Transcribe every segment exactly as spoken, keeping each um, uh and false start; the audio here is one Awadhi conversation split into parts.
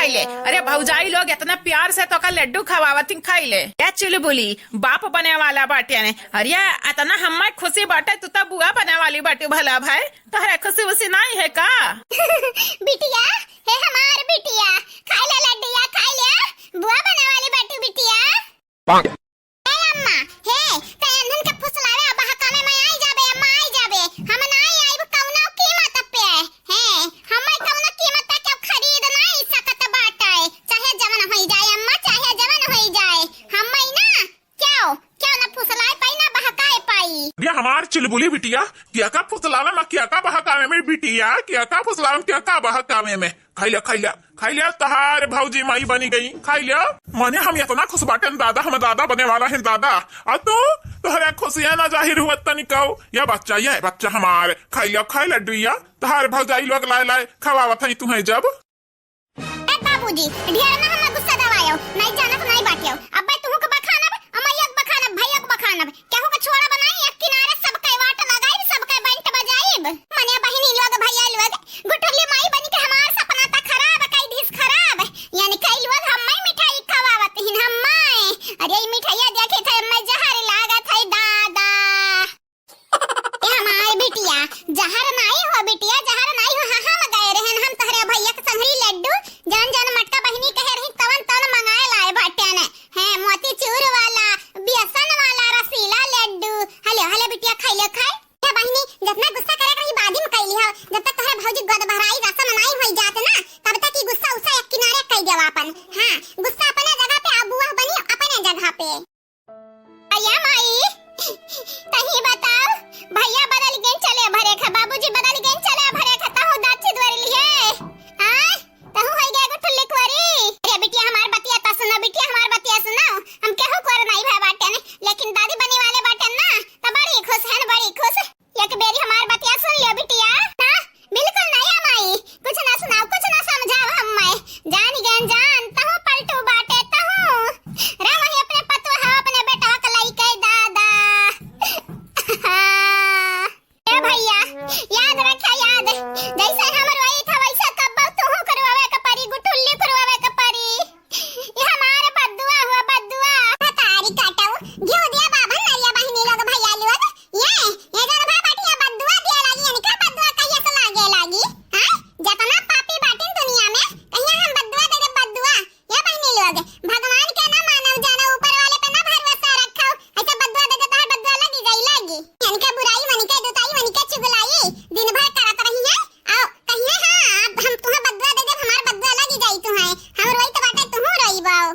खाई ले। अरे भौजाई लोग इतना प्यार से तोका लड्डू खवावत ही, खाई ले। ए चुलबुली, बाप बने वाला बाटे ने। अरे इतना हम्मे खुशी बाटे, तू तो बुआ बने वाली बाटे भला भाई। तोहरा खुशी उसी नाई है का? बिटिया, हे हमार बिटिया, खाई ले लड्डुआ, खाई ले। बुआ बने वाली बाटे बिटिया। ए अम्मा, हे, ते एन्हन के फुसलावे आ बहकावे में आई जाबे, अम्मा आई जाबे। हम नाई आइब कौनो कीमत पे। हे, हम्मे कौनो कीमत पे केहू खरीद नाई सकत बाटे। चाहे जवन होई जाए अम्मा, चाहे जवन होई जाए। हम्मे ना, केहू, केहू ना फुसलाए पाई, ना बहकाए पाई। ये हमार चुलबुली बिटिया, केका फुसलावे में, केका बहकावे में बिटिया, केका फुसलावे में, केका बहकावे में। खाई ले, खाई ले, खाई ले, तोहार भौजी माई बनी गई, खाई ले। मने हम इतना खुश बाटेन दादा, हम दादा बने वाला है दादा। और तू, तोहरे खुशियाँ ना जाहिर हुआ तनिको। या बच्चा, या बच्चा हमार, खाई ले, खाई ले लड्डुआ, तोहार भौजाई लोग लाए लाए खवावत है तुहे जब। ए बाबूजी, ढेर ना हमें गुस्सा दवायो, नहीं जानत नहीं बाटियो। अब्बे तुहू के बखानब, अमैया के बखानब, भैया के बखानब, केहू के छोड़ब नाई, एक किनारे सबके वाट लगाइब, सबके बैंड बजाइब। मने बहिनी लोग, भैया लोग, गुठुल्ली माई बनी के हमार सपना त खराब कई दिस खराब। यानी कई लोग हम्मे मिठाई खवावत हिन हम्मे। अरे ई मिठाइया देखे थे हम्मे जहर लागत है दादा। ए हमार बिटिया, जहर नाई हो बिटिया, जहर नाई हो। हाँ, हम गए रहन, हम तोहरे भैया के संगरी लड्डू, जौन जौन मटका बहिनी कहे रही, तवन तवन मंगाए लाए बाटेन। हैं, मोतीचूर वाला, बेसन वाला, रसीला लड्डू। हले, हले बिटिया, खाई ले, खाए। ए बहिनी, जितना गुस्सा करे के रही, बाद में कइली हो। जब तक तोहरे भौजी गोद भराई, रसम नाई होई जात ना, तब तक ई गुस्सा उस्सा एक किनारे कई देवा अपन। हाँ, गुस्सा अपने जगह पे, आ बुआ बनी अपने जगह पे। अया माई, तही बताओ, भैया बदल गए चले भरे खा, बाबूजी बदल गए चले भरे खा, तहु दाची द्वार लिए। आय, तहु होई गए गुठुल्ली कुंवारी। अरे बिटिया हमार बतिया त सुनो, बिटिया हमार बतिया सुनो। हम केहू कुंवर नहीं भय बाटेन, लेकिन दादी बने वाले बाटेन ना, त बड़ी खुश है, बड़ी खुश। एक बेरी हमार बतिया सुन लियो बिटिया। हाँ, बिल्कुल नहीं माई, कुछ ना सुनाओ, कुछ ना समझाओ हम्मे। जान गए जान, तहु पलटू बाटे तहु। रह वही अपने पतोह, अपने बेटवा के लइके दादा। हाँ। ए भैया, याद रखा याद, जैसे हम रोई था वैसे कब्बो तुहू करवावे के परी, गुठुल्ली करवावे के परी। ये हमार बद्दुआ हुआ, बद्दुआ। तारी काटो, घिउ दिया बाभन नरिया बहिनी लोग, भैया लोग। ये, ये जन भा बाटी ये बद्दुआ दिया लागी, इनका बद्दुआ कहिया से लागे लागी? हाँ? जतना पापी बाटिन दुनिया में, कहिया हम बद्दुआ दे दे बद्दुआ। ये बहिनी लोग, भगवान के ना मानव जानो, ऊपर वाले पे ना भरोसा रखो। ऐसा बद्दुआ दे दे, तोहर बद्दुआ लगी जाई, लागी। इनके बुराई, वनिके दुताई, वनिके चुगलाई, दिन भर करत रही है। आओ, कहिए हाँ, अब हम तुहें बद्दुआ दे देब, हमार बद्दुआ लगी जाई तुहें। हम रोई त बाटे, तुहू रोई बाओ।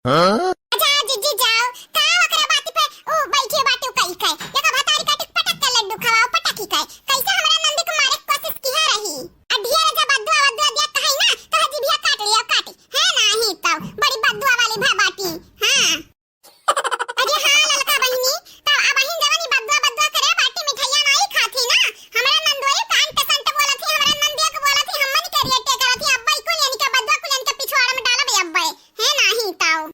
हाँ? जा, जिज्जी जाओ, का ओकरा बाती पे ऊ बैठे बाटे ऊ कई के। एका भतारी काटी पटक के लड्डू खवाओ, पटकी के। कैसे हमरा नंदी के मारे के कोशिश किहे रही। आ ढेर जे बद्दुआ वद्दुआ दिया कहाई ना, तो जिभिया काट लिया, काटी। है नाही तो, बड़ी बद्दुआ वाली भा बाटी। हाँ। अरे हाँ ललका बहिनी, तब अबहिन जवन ई बद्दुआ बद्दुआ करे बाटी मिठाइया नाई खात ही ना, हमरा नंदोई के अंट संट बोलत ही, हमरा नंदिया के बोलत ही, हमन के रेटे करत ही, अब्बा ई कुल यानी के बद्दुआ कुल यानी के पिछवाड़ा में डालब अब्बा, है नाही ताऊ।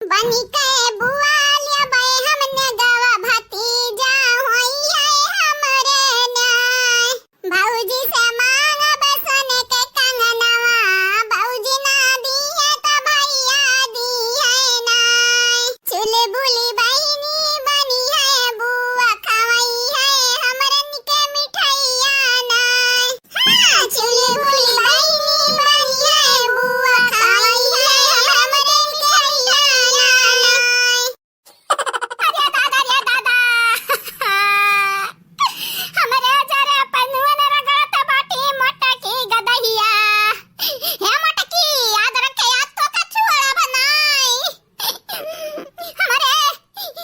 बनी के बुआ लेबै हमने गवा भतीजा होई है हमरे न्याय। भौजी से मांगब सोने के कंगनवा, भौजी ना दिहे त भैया दिहे नाय। चुलबुली बहिनी बनी है बुआ, खवई है हमरन के मिठैया नाय। हाँ, चुलबुली बहिनी बनी है बुआ, खवई है हमरन के मिठैया नाय। अरे दादा, रे दादा। हमरे जरे पनुअन रगड़त बाटी मोटकी गदहिया। हे मोटकी, याद रखे, आज तो का छोड़ब नाई। हमरे,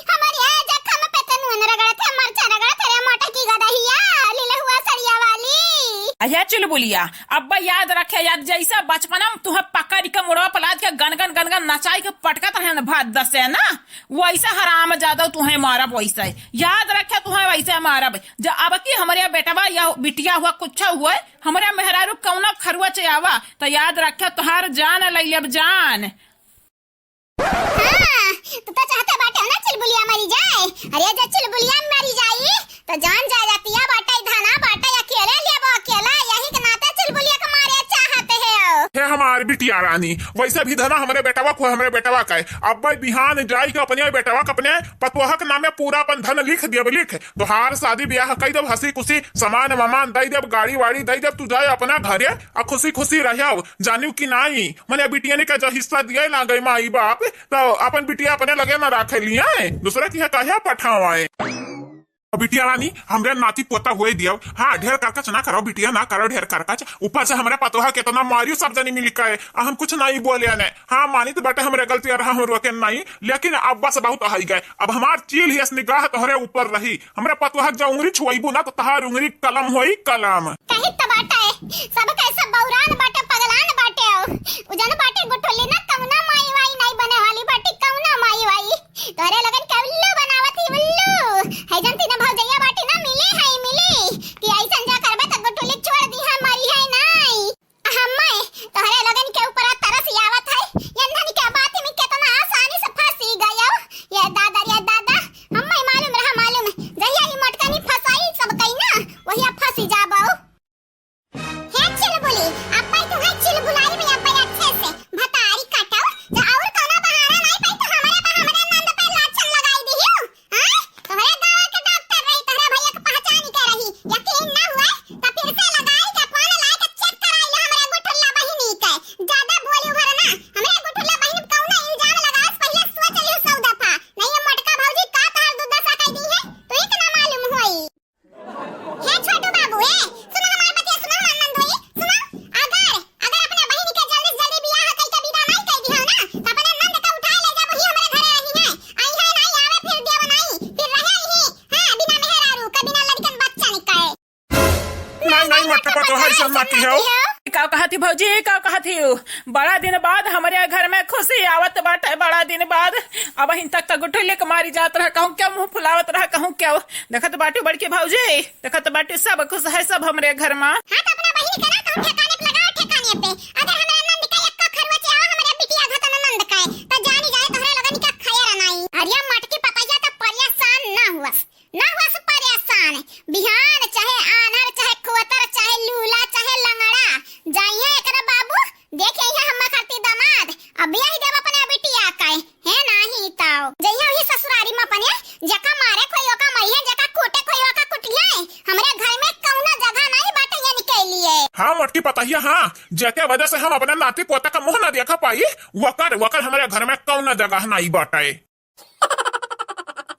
हमरे जखम पे तनुअन रगड़त है, मरचा रगड़त है, रे मोटकी गदहिया, लीले हुआ सड़िया वाली। अरे चुलबुलिया, अब्बा याद रखे, याद जैसा बचपना में तुहे पकड़ के मुड़वा पे लाद के गन गन गन गन नचाई के पटकत रहे न भात दस है ना, वैसे हरामजादा तुहे मारब वैसे। याद रखे तुहे वैसे मारब। जब अब की हमरे बेटवा या बिटिया हुआ कुछ हुए, हमरे मेहरारू कौनो खरुआ चे आवा, तो याद रखे तुहार जान लई लेब जान। हाँ, तू तो चाहते बाटे ना चुलबुलिया मरी जाए। अरे जे चुलबुलिया मरी जाई, तो जान जाए जातिया बाटे, धाना बाटे, अकेले लेबो अकेला, यही के नाते चुलबुलिया के मारे चाहते हो। हे हमार बिटिया रानी, वैसे भी धना हमरे बेटवा को, हमरे बेटवा का है। अब भाई बिहान जाई के अपने बेटवा के, अपने पतोह के नामे पूरा अपन धन लिख दियब, लिख। तोहार शादी ब्याह कई देब, हंसी खुशी सामान वामान दई देब, गाड़ी वाड़ी दई देब, तू जाए अपना घरे आ खुशी खुशी रहो। जानियो कि नाई, मने बिटिया ने का जो हिस्सा दिए ना गई माई बाप, तो अपन बिटिया अपने लगे ना रखे लिए, दूसरा की है कहे पठावाए। बिटिया रानी, हमरे नाती पोता हुए दियो। हाँ, ढेर करकच ना करो बिटिया, ना करो ढेर करकच। ऊपर से हमरे पतोहा केतना मारियो, सब जनी मिल के। आ हम कुछ नहीं बोले ने। हाँ, मानित बाटे हमरे गलती, और हम रोके नहीं, लेकिन अब बस बहुत हई गए। अब हमार चील ही अस निगाह तोहरे ऊपर रही। हमरे पतोहा के जो उंगली छुआइबू ना, तो तहार उंगली कलम होई, कलम। कही तो बाटे, सब कैसे बौरान बाटे, पगलान बाटे। उ जन बाटे गुठुली ना, कौना माई वाई नहीं बने वाली बाटे, कौना माई वाई। तोहरे लोगन के उल्लू बनावत ही उल्लू। है जनती ना भौजैया बाटी ना, मिली है मिली कि ऐसन जा करबे त गुठुली छोड़ दी है, मरी है नाई। हम्मे तोहरे लोगन के ऊपर तरस आवत है। यंधन के बात में कितना आसानी से फंसी गयो। ये दादा, ये दादा, हम्मे मालूम रहा, मालूम। जहिया ही मटकनी फंसाई सब कई ना, वहिया फंसी जाबो। हे चिलबुली, अब्बई तुम्हें चिलबुलाई में अब्बई अच्छे से भतारी काटो, जो और कोनो बहाना नहीं पाई तो हमारे बा-, हमारे नंद पे लाछन लगाई दिहियो। हाँ? तोहरे गाँव के डॉक्टर रही, तोहरे भैया के पहचान के रही, यकीन ना हुए तो फिर से लगाई के फोन लाई के चेक कराई लो हमारे गुठुल्ला बहिनी के। ज्यादा बोली उभर ना, हमारे गुठुल्ला बहिनी पे कौनो इल्जाम लगाओ, पहले सोच लियो सौ दफा, नहीं ये मोटका भौजी का तहार दुर्दशा कर दी है, तो एक ना मालूम होई। हे छोटू बाबू, ए, सुनो हमार बतिया, सुनो हमार नंदोई, सुनो। अगर, अगर अपने बहिन के जल्दी से जल्दी बियाह कई के विदा नहीं कई दिहो ना, तो अपने नंद के उठाए ले जाबो, ही हमरे घरे रही है। आई है नहीं, आवे फिर देव नहीं, फिर रहे ही, हाँ, बिना मेहरारू के, बिना लड़कन बच्चन के। नहीं, नहीं, मत पतो है, सब मत हो। का कहत ही भौजी, का कहत ही? बड़ा दिन बाद हमरे घर में खुशी आवत बाटे, बड़ा दिन बाद। अबहिन तक त गुठुली के मारी जात रहा, कहूँ क्या मुँह फुलावत रहा, कहूँ क्या। देखत बाटू बड़की भौजी, देखत बाटू सब खुश है सब हमरे घर में। हाँ, तो अपना बहिन के ना कहूँ ठिकाने पे लगाओ, ठिकाने पे। अगर हमरे नंद का एक खरवच आवा, हमरे बिटिया घतन नंद का, तो जानी जाए तोहरे लोगन का खैर नहीं। अरे मटकी पतैया तो परेशान ना हुआ, ना हुआ से परेशान। बिहान चाहे आन्हर, चाहे खोतर, चाहे लूला, चाहे लंगड़ा, जाइए एकरा बाबू, देखे यहाँ हम्मा खाती दामाद, अब यही देव अपने बिटिया का है, है नाही ताओ। जइया वही ससुरारी में अपने, जका मारे खोई ओका मरिहे, जका कूटे खोई ओका कुटिहे, हमरे घर में कौनो जगह नहीं बाटे इनके लिए। हाँ, मोटकी पतहिया, हाँ, जेके वजह से हम अपने नाती पोता का मुँह ना देखा पाई, वकर, वकर हमरे घर में कौनो जगह नहीं बाटे।